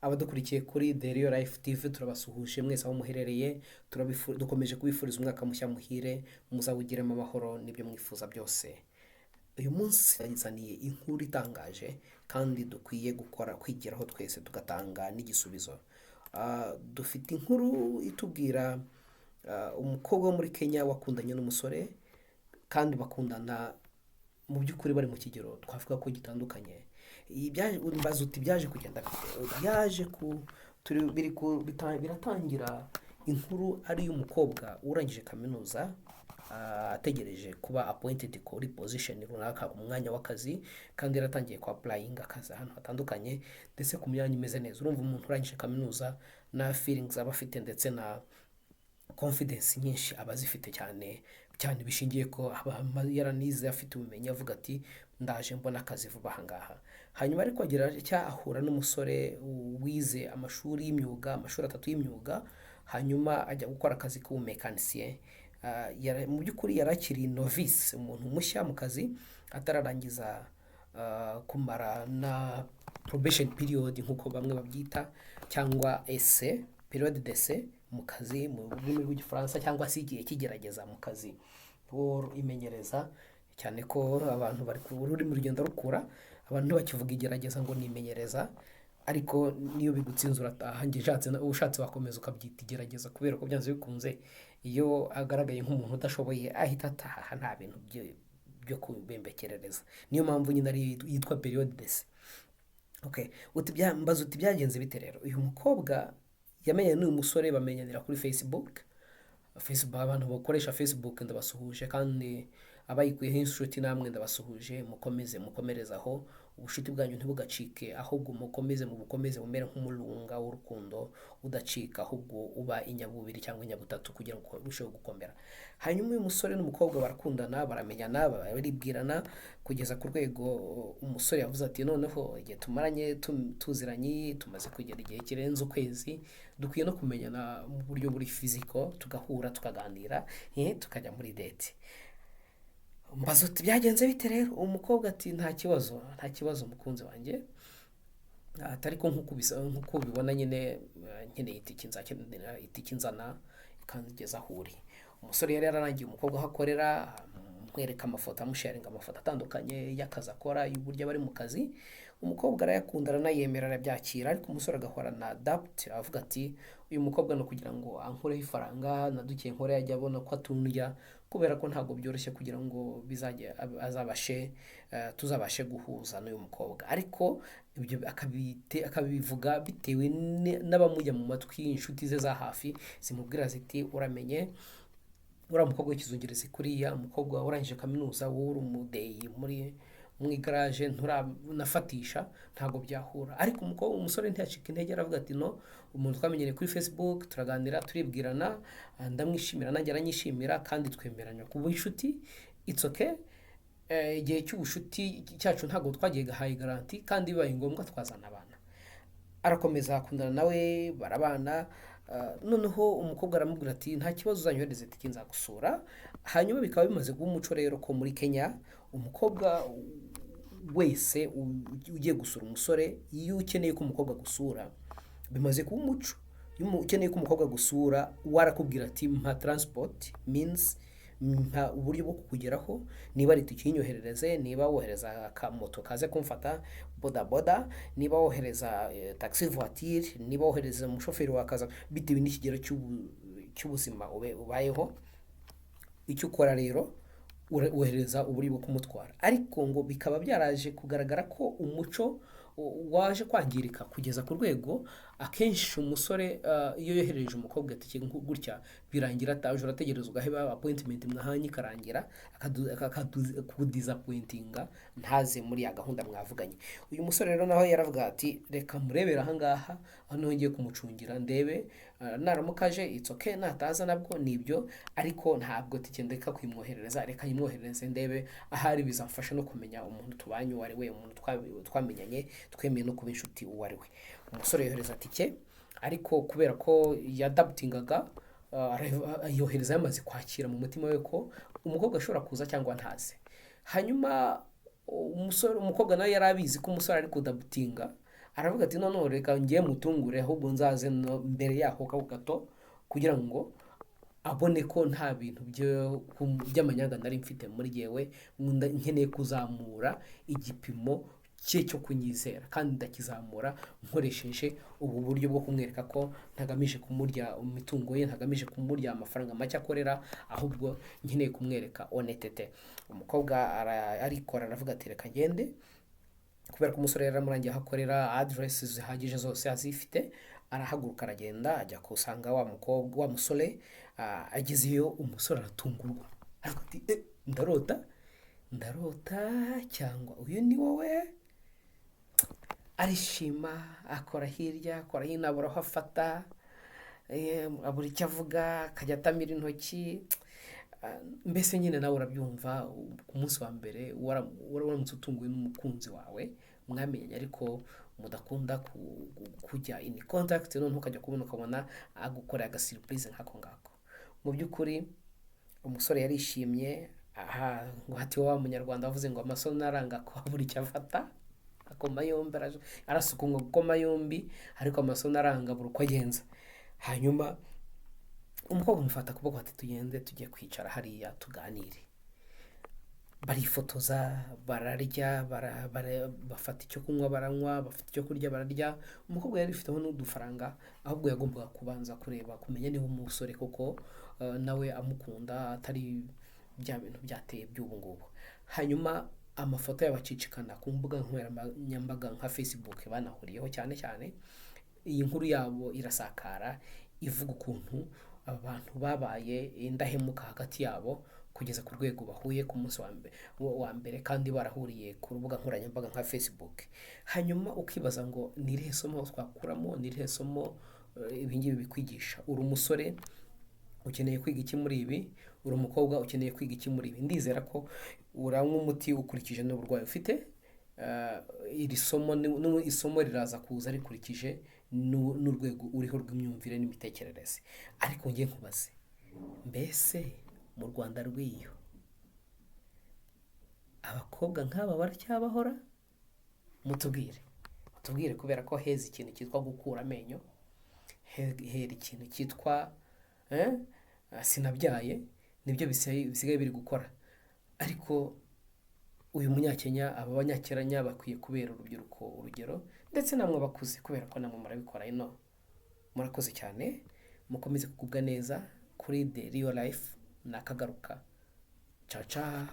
Abadukurikiye kuri The Real Life TV, turabasuhuje mwese aho muherereye. Dukomeje kubifuriza umwaka mushya muhire, muzawugiremo amahoro n'ibyo mwifuza byose. Uyu munsi nzaniye inkuru itangaje kandi dukwiye gukora kwigiraho twese, tugatanga n'igisubizo. Dufite inkuru itubwira umukobwa wo muri Kenya wakundanye n'umusore, kandi bakundana mu by'ukuri bari mu kigero twavuga ko gitandukanye. Mbaza uti byaje kugenda bite? Byaje ku turi biri ku biratangira inkuru ari iy'umukobwa urangije kaminuza, ategereje kuba appointed kuri position runaka, umwanya w'akazi, kandi yaratangiye ku applying akazi ahantu hatandukanye, ndetse ku myanya imeze neza. Urumva, umuntu urangije kaminuza na feelings aba afite ndetse na confidence nyinshi aba azifite cyane cyane, bishingiye ko aba yaranize, afite ubumenyi, avuga ati: "Ndaje mbona akazi vuba aha ngaha." Hanyuma ariko agira icya ahura n'umusore wize amashuri y'imyuga, amashuri atatu y'imyuga, hanyuma ajya gukora akazi k'ubumekanisiye. Mu by'ukuri yari akiri novice, umuntu mushya mu kazi, atararangiza kumara na probation period nk'uko bamwe babyita, cyangwa ese période d'essai mu kazi mu rurimi rw'Igifaransa, cyangwa se igihe kigerageza mu kazi, wo imenyereza, cyane ko abantu bari ku rurimi rugenda rukura, abantu ntibakivuga igerageza ngo nimenyereza. Ariko niyo bigutsinze urataha. Njye ushatse wakomeza ukabyita igerageza, kubera ko byanze bikunze iyo agaragaye nk'umuntu udashoboye ahita ataha, nta bintu byo kubembekerereza. Niyo mpamvu nyine ari yitwa période d'essai. Okay, mbaza uti byagenze bite rero? Uyu mukobwa yamenyanye n'uyu musore, bamenyanira kuri Facebook. Facebook, abantu bakoresha Facebook ndabasuhuje, kandi abayikuyeho inshuti namwe ndabasuhuje. Mukomeze mukomereze aho, ubucuti bwanyu ntibugacike, ahubwo mukomeze mubukomeze, bumere nk'umurunga w'urukundo udacika, ahubwo uba inyabubiri cyangwa inyabutatu kugira ngo urusheho gukomera. Hanyuma uyu musore n'umukobwa barakundana, baramenyana, baribwirana, kugeza ku rwego umusore yavuze ati: "Noneho igihe tumaranye tuziranye, tumaze kugera igihe kirenze ukwezi, dukwiye no kumenyana mu buryo buri physical, tugahura, tukaganira, tukajya muri date." Mbaza uti byagenze bite rero? Umukobwa ati: "Nta kibazo, nta kibazo, mukunzi wanjye." Ati: "Ariko nk'uko ubibona nyine, nkeneye itike, nzakenera itike inzana ikangeza aho uri." Umusore yari yararangiye umukobwa aho akorera, amwereka amafoto, amusharinga amafoto atandukanye y'akazi akora, y'uburyo aba ari mu kazi. Umukobwa arayakunda, aranayemera, arabyakira, ariko umusore agahorana doubt, avuga ati: "Uyu mukobwa ni ukugira ngo ankureho ifaranga na duke nkore, ajya abona ko atundya, kubera ko ntabwo byoroshye kugira ngo bizajye azabashe tuzabashe guhuza n'uyu mukobwa." Ariko ibyo akabivuga bitewe n'abamujya mu matwi, inshuti ze za hafi zimubwira ziti: "Uramenye uriya mukobwa w'ikizungerezi kuriya, umukobwa urangije kaminuza, wowe uri umudeyi muri mu igaraje, nturanafatisha, ntabwo byahura." Ariko umukobwa, umusore ntiyacika intege, aravuga ati: "No, umuntu twamenyereye kuri Facebook, turaganira, turibwirana, ndamwishimira, nanjye aranyishimira, kandi twemeranya kuba inshuti. It's okay. Igihe cy'ubushuti cyacu ntabwo twagiye gahaye garantie, kandi bibaye ngombwa twazana abana." Arakomeza akundana nawe, barabana. Noneho umukobwa aramubwira ati: "Nta kibazo, uzanyohereze itike nzagusura." Hanyuma bikaba bimaze kuba umuco rero ko muri Kenya umukobwa wese ugiye gusura umusore, iyo ukeneye ko umukobwa agusura, bimaze kuba umuco, iyo ukeneye ko umukobwa agusura, warakubwira ati: "Mpa transport means, mpa uburyo bwo kukugeraho, niba ari itike uyinyoherereze, niba wohereza akamoto kaze kumfata, bodaboda, niba wohereza taxi voiture, niba wohereza umushoferi wakaza," bitewe n'ikigero cy'ubuzima ubayeho. Icyo ukora rero, wohereza uburyo bwo kumutwara. Ariko ngo bikaba byaraje kugaragara ko umuco waje kwangirika kugeza ku rwego akenshi umusore iyo yoherereje umukobwa itike gutya, birangira ataje. Urategereza ugaheba, appointment mwahanye ikarangira, akakudisappointinga, ntaze muri ya gahunda mwavuganye. Uyu musore rero nawe yaravuga ati: "Reka murebere ahangaha, aho niho ngiye kumucungira, ndebe naramuka aje it's okay, nataza nabwo nibyo, ariko ntabwo tike ndeka kuyimwoherereza, reka yimwoherereze ndebe, ahari bizamfasha no kumenya umuntu tubanye uwo ari we, umuntu twamenyanye, twemeye no kuba inshuti uwo ari we." Umusore yohereza tike, ariko kubera ko yadoubtingaga, yohereza yamaze kwakira mu mutima we ko umukobwa ashobora kuza cyangwa ntaze. Hanyuma umusore, umukobwa nawe yari abizi ko umusore ari kudoubtinga. Aravuga ati: "Noneho reka ngiye mutungure, ahubwo nzaze mbere yaho gato, kugira ngo abone ko nta bintu by'amanyanga nari mfite muri jyewe. Nkeneye kuzamura igipimo cye cyo kunyizera, kandi ndakizamura nkoresheje ubu buryo bwo kumwereka ko ntagamije kumurya imitungo ye, ntagamije kumurya amafaranga make akorera, ahubwo nkeneye kumwereka honnêteté." Umukobwa arikora, aravuga ati: "Reka ngende," kubera ko umusore yaramurangiye aho akorera, aderesi zihagije zose azifite. Arahaguruka, aragenda, ajya kusanga wa mukobwa, wa musore. Agezeyo umusore aratungurwa, aravuga ati: "Eh, ndarota, ndarota cyangwa uyu ni wowe?" Arishima, akora hirya, akora hino, abura aho afata, abura icyo avuga, akajya atamira intoki. Mbese nyine nawe urabyumva, ku munsi wa mbere waramutse utunguwe n'umukunzi wawe mwamenyanye ariko mudakunda kujya in contact, noneho ukajya kubona ukabona agukorera agasurprise nk'ako ngako. Mu by'ukuri umusore yarishimye. Aha ngo hati wa munyarwanda wavuze ngo amasoni aranga ko abura icyo afata, akoma yombi, arasuka ngo gukoma yombi, ariko amasoni aranga, abura uko agenza. Hanyuma umukobwa amufata akaboko ati: "Tugende tujye kwicara hariya tuganire." Barifotoza, bararya, bafata icyo kunywa baranywa, bafata icyo kurya bararya. Umukobwa yari afiteho n'udufaranga, ahubwo yagombaga kubanza kureba, kumenya niba umusore koko nawe amukunda, atari bya bintu byateye by'ubu ngubu. Hanyuma amafoto y'abacicikana ku mbuga nkoranyambaga nka Facebook banahuriyeho cyane cyane. Iyi nkuru yabo irasakara, ivuga ukuntu aba bantu babaye indahemuka hagati yabo kugeza ku rwego bahuye ku munsi wa mbere kandi barahuriye ku rubuga nkoranyambaga nka Facebook. Hanyuma ukibaza ngo ni irihe somo twakuramo, ni irihe somo ibi ngibi bikwigisha? Uri umusore, ukeneye kwiga iki muri ibi? Uri umukobwa, ukeneye kwiga iki muri ibi? Ndizera ko uranywa umuti ukurikije n'uburwayi ufite. Iri somo isomo riraza kuza rikurikije n'urwego uriho rw'imyumvire n'imitekerereze. Ariko ngiye nkubaze, mbese mu Rwanda rw'iyo abakobwa nk'aba baracyabahora? Mutubwire, mutubwire, kubera ko heza ikintu cyitwa gukura amenyo, hera ikintu cyitwa sinabyaye, nibyo bisigaye biri gukora. Ariko uyu Munyakenya, aba Banyakenya bakwiye kubera urubyiruko urugero, ndetse namwe bakuze, kubera ko namwe murabikora ino. Murakoze cyane, mukomeze kugubwa neza kuri The Real Life. Nakagaruka, ciao ciao.